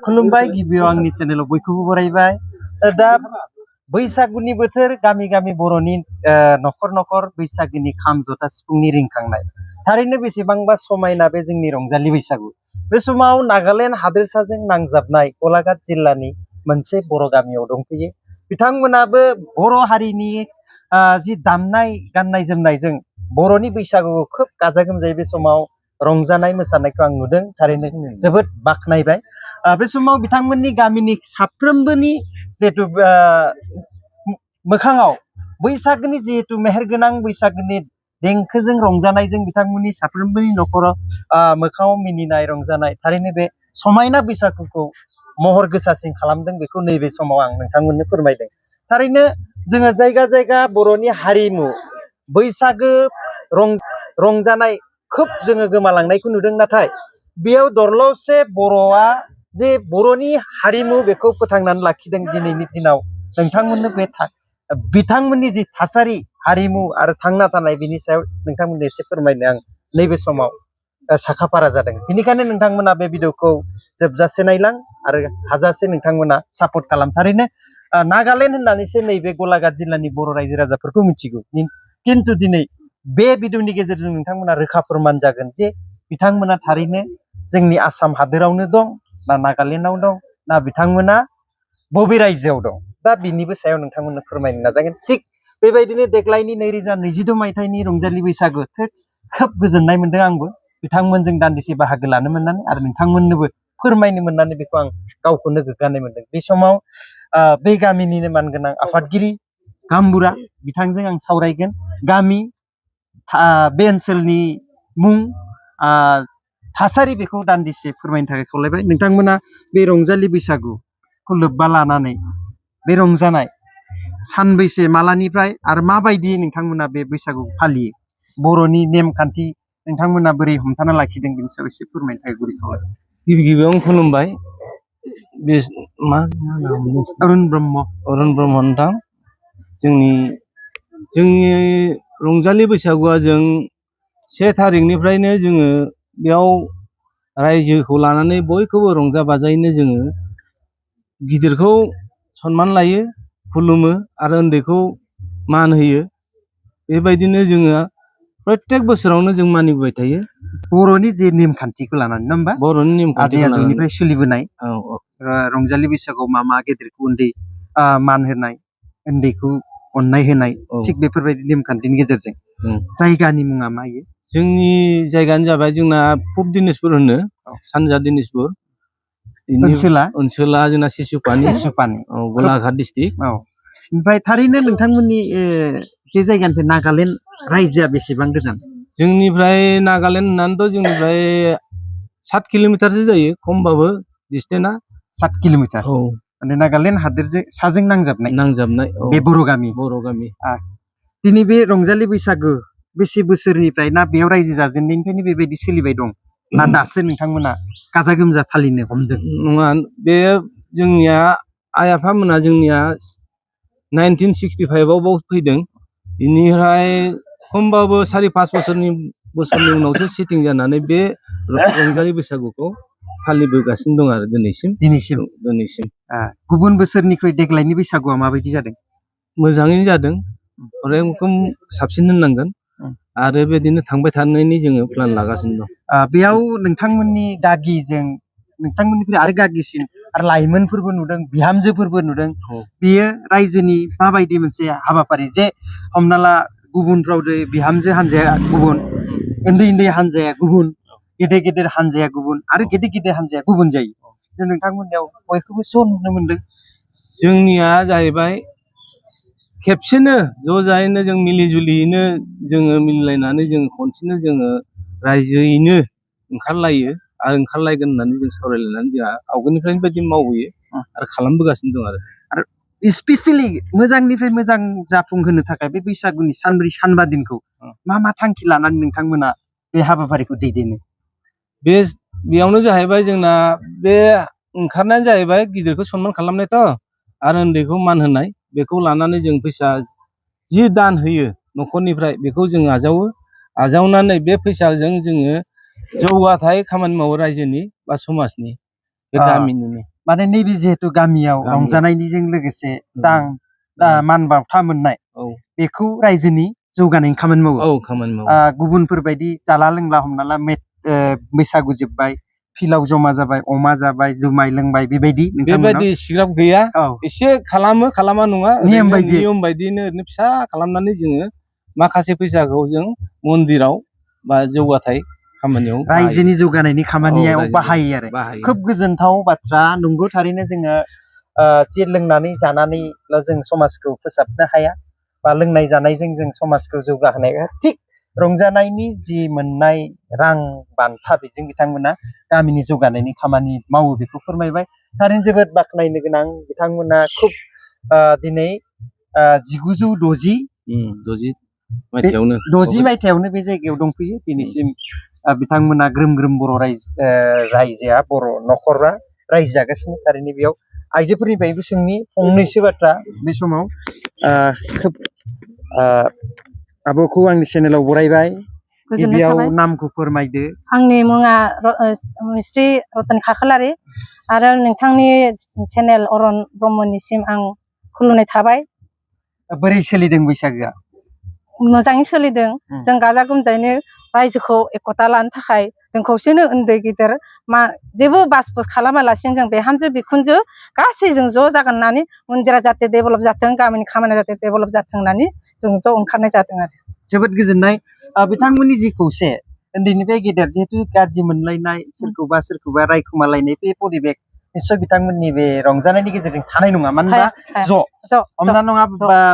खुलुमबाय गिबियाव आंनि चेनेलाव बयखौबो बरायबाय दा बैसागुनि बोथोर गामि गामि बर'नि न'खर न'खर बैसागुनि खाम जथा सिफुंनि रिंखांनाय थारैनो बेसेबांबा समायना बे जोंनि रंजालि बैसागु बे समाव नागालेण्ड हादोरसाजों नांजाबनाय गलाघाट जिल्लानि मोनसे बर' गामियाव दंफैयो बिथांमोनाबो बर' हारिनि जि दामनाय गाननाय जोमनायजों बर'नि बैसागुखौ खोब गाजा गोमजायै बे समाव रंजानाय मोसानायखौ आं नुदों थारैनो जोबोद बाखनायबाय बे समाव बिथांमोननि गामिनि साफ्रोमबोनि जिहेतु मोखाङाव बैसागुनि जिहेतु मेहेरगोनां बैसागुनि देंखोजों रंजानायजों बिथांमोननि साफ्रोमबोनि न'खराव मोखाङाव मिनिनाय रंजानाय थारैनो बे समायना बैसागुखौ महर गोसासिन खालामदों बेखौ नैबे समाव आं नोंथांमोननो फोरमायदों थारैनो जोङो जायगा जायगा बर'नि हारिमु बैसागु रंजानाय खोब जोङो गोमालांनायखौ नुदों नाथाय बेयाव दरल'से बर'आ जे बर'नि हारिमु बेखौ फोथांनानै लाखिदों दिनैनि दिनाव नोंथांमोननो बे बिथांमोननि जि थासारि हारिमु आरो थांना थानाय बिनि सायाव नोंथांमोननो एसे फोरमायनो आं नैबे समाव साखाफारा जादों बेनिखायनो नोंथांमोना बे भिडिअखौ जोबजासे नायलां आरो हाजासे नोंथांमोना सापर्ट खालाम थारैनो नागालेण्ड होननानैसो नैबे गलाघाट जिल्लानि बर' रायजो राजाफोरखौ मिथिगौ किन्तु दिनै बे भिडिअनि गेजेरजों नोंथांमोना रोखा फोरमान जागोन जे बिथांमोना थारैनो जोंनि आसाम हादोरावनो दं ना नागालेण्डआव दं ना बिथांमोना बबे रायजोआव दं दा बिनिबो सायाव नोंथांमोननो फोरमायनो नाजागोन थिग बेबायदिनो देग्लायनि 2022 मायथाइनि रंजालि बैसागु खोब गोजोननाय मोनदों आंबो बिथांमोनजों दान्दिसे बाहागो लानो मोननानै आरो नोंथांमोननोबो फोरमायनो मोननानै बेखौ आं गावखौनो गोग्गानाय मोनदों बे समाव बे गामिनिनो मानगोनां आफादगिरि गाम्बुरा बिथांजों आं सावरायगोन गामि बे ओनसोलनि मुं थासारि बेखौ दान्दिसे फोरमायनो थाखाय खावलायबाय नोंथांमोना बे रंजालि बैसागुखौ लोब्बा लानानै बे रंजानाय सानबैसे मालानिफ्राय आरो माबायदि नोंथांमोना बे बैसागु फालियो बर'नि नेमखान्थि नोंथांमोना बोरै हमथाना लाखिदों बेनि सायाव एसे फोरमायनो थाखाय गुरै खावलायबाय गिबि गिबियावनो खुलुमबाय बे मा अरुण ब्रह्म नोंथां जोंनि रंजालि बैसागुआ जों 1 थारिखनिफ्रायनो जोङो बेयाव रायजोखौ लानानै बयखौबो रंजा बाजायैनो जोङो गिदिरखौ सनमान लायो खुलुमो आरो उन्दैखौ मान होयो बेबायदिनो जोङो प्रत्येक बोसोरावनो जों मानिबोबाय थायो बर'नि जे नेमखान्थिखौ लानानै नङा होमबा बर'नि नेमखान्थि आजै-आजौनिफ्राय सोलिबोनाय रंजालि बैसागुआव मा गेदेरखौ उन्दै मान होनाय उन्दैखौ अननाय होनाय थिग बेफोरबायदि नेमखान्थिनि गेजेरजों जायगानि मुङा मा इयो जोंनि जायगायानो जाबाय जोंना पुब दिनेशपुर होनो सानजा दिनेशपुर ओनसोला जोंना सिसुपानि गलाघाट डिस्ट्रिक्ट ओमफ्राय थारैनो नोंथांमोननि बे जायगानिफ्राय नागालेण्ड रायजोआ बेसेबां गोजान जोंनिफ्राय नागालेण्ड होननानैथ' जोंनिफ्राय 7 किल'मिटारसो जायो खमबाबो डिस्टेन्सआ 7 किल'मिटार माने नागालेण्ड हादोरजों साजों नांजाबनाय बे बर' गामि दिनै बे रंजालि बैसागु बेसे बोसोरनिफ्राय ना बेयाव रायजो जाजेननायनिफ्रायनो बेबायदि सोलिबाय दं ना दासो नोंथांमोना गाजा गोमजा फालिनो हमदों नङा बे जोंनिया आइ आफामोना जोंनिया 1965 आव फैदों बेनिफ्राय खमबाबो 4-5 बोसोरनि उनावसो सेटिं जानानै बे रंजालि बैसागुखौ फालिबोगासिनो दं आरो दिनैसिम गुबुन बोसोरनिख्रुइ देग्लायनि बैसागुआ माबायदि जादों मोजाङैनो जादों अरायखम साबसिन होननांगोन आरो बेबायदिनो थांबाय थानायनि जोङो प्लान लागासिनो दं बेयाव नोंथांमोननि गागिजों नोंथांमोननिफ्राय आरो गागिसिन आरो लाइमोनफोरबो नुदों बिहामजोफोरबो नुदों बेयो रायजोनि माबायदि मोनसे हाबाफारि जे हमना ला गुबुनफ्राव बिहामजो हान्जाया गुबुन उन्दै हान्जाया गुबुन गेदेर हान्जाया गुबुन आरो गेदेर हान्जाया गुबुन जायो नोंथांमोननियाव बयखौबो ज' नुनो मोनदों जोंनिया जाहैबाय खेबसेनो ज' जायैनो जों मिलि जुलियैनो जोङो मिलायनानै जों खनसेनो जोङो रायजोयैनो ओंखारलायो आरो ओंखारलायगोन होननानै जों सावरायलायनानै जोंहा आवगोलनिफ्रायनो बायदि मावबोयो आरो खालामबोगासिनो दं आरो स्पेसियेलि मोजांनिफ्राय मोजां जाफुंहोनो थाखाय बे बैसागुनि 3-4 सानबा दिनखौ मा थांखि लानानै नोंथांमोना बे हाबाफारिखौ दैदेनो बेयावनो जाहैबाय जोंना बे ओंखारनायानो जाहैबाय गिदिरखौ सनमान खालामनायथ' आरो उन्दैखौ मान होनाय बेखौ लानानै जों फैसा जि दान होयो न'खरनिफ्राय बेखौ जों आजावनानै बे फैसाजों जोङो जौगाथाय खामानि मावो रायजोनि बा समाजनि बे गामिनिनो माने नैबे जिहेतु गामियाव रंजानायनिजों लोगोसे मान बावथा मोननाय बेखौ रायजोनि जौगानायनि खामानि मावो खामानि मावो गुबुनफोर बायदि जाला लोंला हमना ला बैसागु जोब्बाय फिल्डआव जमा जाबाय अमा जाबाय जुमाय लोंबाय बेबायदि सिग्राब गैया एसे खालामा नङा नियम बायदिनो ओरैनो फिसा खालामनानै जोङो माखासे फैसाखौ जों मन्दिराव बा जौगाथाय खामानियाव रायजोनि जौगानायनि खामानियाव बाहायो आरो खोब गोजोनथाव बाथ्रा नंगौ थारैनो जोङो जे लोंनानै जानानैल' जों समाजखौ फोसाबनो हाया बा लोंनाय जानायजों जों समाजखौ जौगाहोनाय थिग रंजानायनि जि मोननाय रां बान्था बेजों बिथांमोना गामिनि जौगानायनि खामानि मावो बेखौ फोरमायबाय थारैनो जोबोद बाख्नायनो गोनां बिथांमोना खुब दिनै 1960 मायथाइयावनो बे जायगायाव दंफैयो दिनैसिम बिथांमोना ग्रोम ग्रोम बर' रायजोआ बर' न'खरा रायजो जागासिनो थारैनो बेयाव आइजोफोरनिफ्रायबो सोंनि फंनैसो बाथ्रा बे समाव खोब आब'खौ आंनि चेनेलाव बरायबाय गिबियाव नामखौ फोरमायदो आंनि मुङा श्री रतन खाख्लारि आरो नोंथांनि चेनेल अरन ब्रह्मनिसिम आं खुलुमनाय थाबाय बोरै सोलिदों बैसागोआ मोजाङै सोलिदों जों गाजा गोमजायैनो रायजोखौ एकता लानो थाखाय जों खौसेनो उन्दै गिदिर जेबो बास बुस खालामालासिनो जों बिहामजो बिखुनजो गासैजों ज' जागोन होननानै मन्दिरा जाहाथे डेभेलप जाथों गामिनि खामानिया जाहाथे डेभेलप जाथों होननानै जों ज' ओंखारनाय जादों आरो जोबोद गोजोननाय बिथांमोननि जि खौसे उन्दैनिफ्राय गेदेर जिहेतु गाज्रि मोनलायनाय सोरखौबा रायखुमालायनाय बे परिबेक निस्सय बिथांमोननि बे रंजानायनि गेजेरजों थानाय नङा मानोना ज' हमना नङा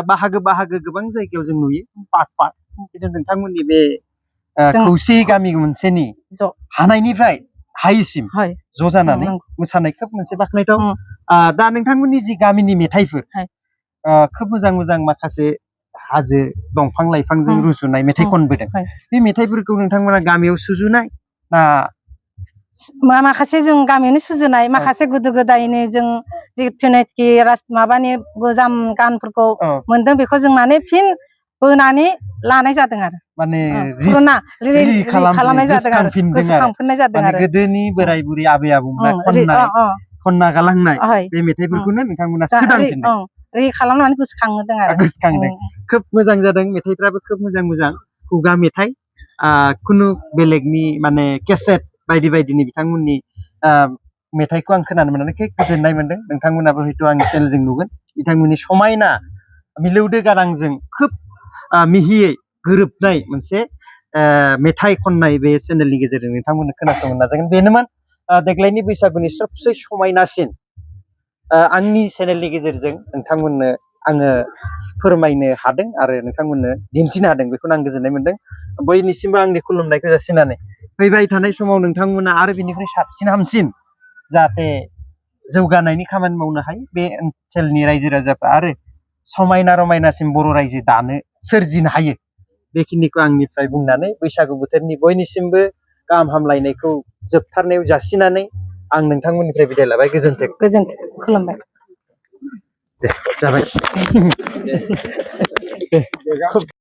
बाहागो गोबां जायगायाव जों नुयो पार्ट खिन्थु नोंथांमोननि बे खौसे गामि मोनसेनि हानायनिफ्राय हायैसिम ज' जानानै मोसानाय खोब मोनसे बाख्नायथाव दा नोंथांमोननि जि गामिनि मेथाइफोर खोब मोजां माखासे हाजो दंफां लाइफांजों रुजुनाय मेथाइ खनबोदों बे मेथाइफोरखौ नोंथांमोना गामियाव सुजुनाय ना माखासे जों गामियावनो सुजुनाय माखासे गोदो गोदायनो जों जिथुनाखि माबानि गोजाम गानफोरखौ मोनदों बेखौ जों माने फिन बोनानै लानाय जादों आरो माने खालामनाय जादों आरो गोसोखांफिननाय जादों आरो गोदोनि बोराय बुरै आबै आबौमोना खनना गालांनाय बे मेथाइफोरखौनो नोंथांमोना सोदांफिनदों खालामनानै गोसोखांदों आरो खोब मोजां जादों मेथाइफ्राबो खोब मोजां खुगा मेथाइ खुनु बेलेगनि माने केसेट बायदिनि बिथांमोननि मेथाइखौ आं खोनानो मोननानै खोब गोजोननाय मोनदों नोंथांमोनाबो हयथ' आंनि चेनेलजों नुगोन बिथांमोननि समायना मिलौदो गारांजों खोब मिहियै गोरोबनाय मोनसे मेथाइ खननाय बे चेनेलनि गेजेरजों नोंथांमोननो खोनासंनो नाजागोन बेनोमोन देग्लायनि बैसागुनि सबसे समायनासिन आंनि चेनेलनि गेजेरजों नोंथांमोननो आङो फोरमायनो हादों आरो नोंथांमोननो दिन्थिनो हादों बेखौनो आं गोजोननाय मोनदों बयनिसिमबो आंनि खुलुमनायखौ जासिनानै फैबाय थानाय समाव नोंथांमोना आरो बिनिफ्राय साबसिन हामसिन जाहाथे जौगानायनि खामानि मावनो हायो बे ओनसोलनि रायजो राजाफ्रा आरो समायना रमायनासिम बर' रायजो दानो सोरजिनो हायो बेखिनिखौ आंनिफ्राय बुंनानै बैसागु बोथोरनि बयनिसिमबो गाहाम हामलायनायखौ जोबथारनायाव जासिनानै आं नोंथांमोननिफ्राय बिदाय लाबाय गोजोन्थों खुलुमबाय दे जाबाय